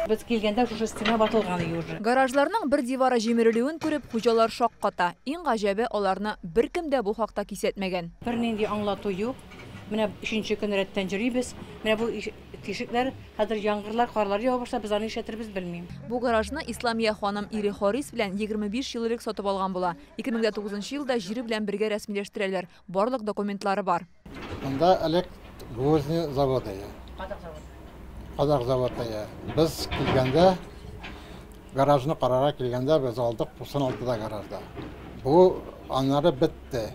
Без килгәндә шушы стена ватылган иде уже. Гаражларның бер дивары җимерелүен күреп, хуҗалар шакката. Иң гаҗәбе, аларны беркем дә бу хакта кисәтмәгән. Бернинди аңлату юк. Менә өченче көн рәттән йөрибез. Менә бу тишекләр, хәзер яңгырлар, карлар ява башлап, без аны нишләтербез, белмим. Бу гаражны Исламия ханым ире Харис белән 25 ел элек сатып алган була. 2009 елда җире белән бергә рәсмиләштерәләр. Барлык документлары бар. Монда элек гвоздный заводы. Кадак заводы. Без килгәндә, гаражны карарга килгәндә без алдык 96-да гаражда. Бу аннары бетте.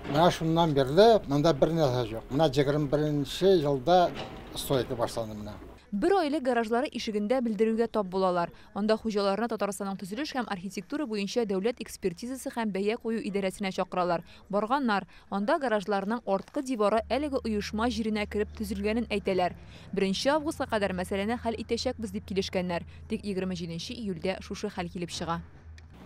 Менә шуннан бирле монда бер нәрсә юк. Менә 21 елда стройка башланды менә. Бер ай элек гаражлары ишегендә белдерүгә тап булалар. Анда хуҗаларны Татарстанның төзелеш һәм архитектура буенча дәүләт экспертизасы һәм бәя кую идарәсенә чакыралар. Барганнар. Анда гаражларның арткы дивары әлеге оешма җиренә кереп төзелгәнен әйтәләр. 1 августка кадәр мәсьәләне хәл итәчәкбез дип килешкәннәр. Тик 27 июльдә шушы хәл килеп чыга.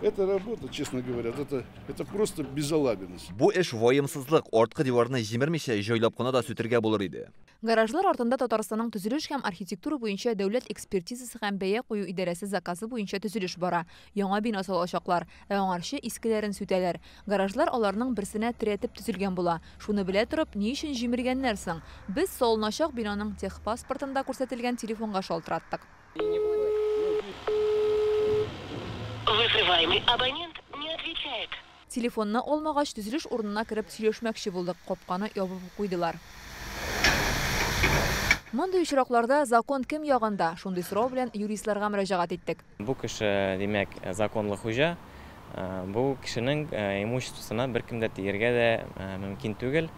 Эта работа, честно говоря, это просто безалаберность. Бу эш ваемсызлык, арткы диварны җимермичә җайлап кына да сүтергә булыр иде. Гаражлар артында Татарстанның төзелеш һәм архитектура буенча дәүләт экспертизасы һәм бәя кую идарәсе заказы буенча төзелеш бара. Яңа бина салачаклар, ә аңарчы искеләрен сүтәләр. Гаражлар аларның берсенә терәтеп төзелгән була. Шуны белә торып, ни өчен җимергәннәр соң? Без салыначак бинаның техпаспортында күрсәтелгән телефонга шалтыраттык. Вызываемый абонент не отвечает. Телефонны алмагач, төзелеш урынына кереп сөйләшмәкче булдык. Капканы ябып куйдылар. Мондый очракларда закон кем ягында? Шундый сорау белән юристларга мөрәҗәгать иттек. Бу кеше, димәк, законлы хуҗа. Бу кешенең имуществосына беркем дә тиергә дә мөмкин түгел.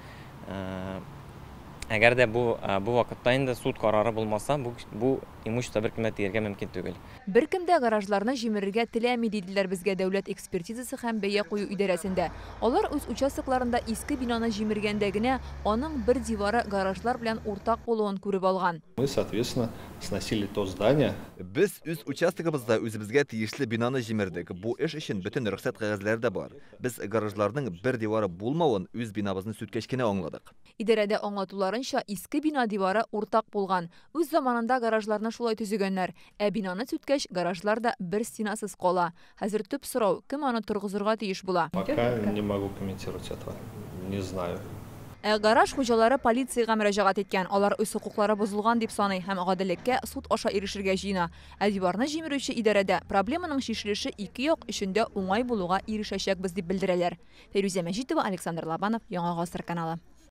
Әгәр дә бу вакытта инде суд карары булмаса, бу имущество беркем дә тиергә мөмкин түгел. Беркем дә гаражларны җимерергә теләми, диделәр безгә дәүләт экспертизасы һәм бәя кую идарәсендә. Алар үз участокларында иске бинаны җимергәндә генә аның бер дивары гаражлар белән уртак булуын күреп алган. Мы, соответственно, сносили то здание. Без үз участогыбызда үзебезгә тиешле бинаны җимердек. Бу эш өчен бөтен рөхсәт кәгазьләре дә бар. Без гаражларның бер дивары булмавын үз бинабызны сүткәч кенә аңладык. Идарәдә аңлатуларынча, иске бина дивары уртак булган. Үз заманында гаражларны шулай төзегәннәр. Ә бинаны сүткәч, гаражлар да бер стенасыз кала. Хәзер төп сорау, кем аны торгызырга тиеш була? Пока не могу комментировать этого. Не знаю. Ә гараж хуҗалары полициягә мөрәҗәгать иткән. Алар үз хокуклары бозылган дип саный һәм гаделлеккә суд аша ирешергә җыена. Ә диварны җимерүче идарәдә проблеманың чишелеше ике як өчен дә уңай булуга ирешәчәкбез дип белдерәләр. Фәйрүзә Мәҗитова, Александр Лобанов, Яңа Гасыр каналы.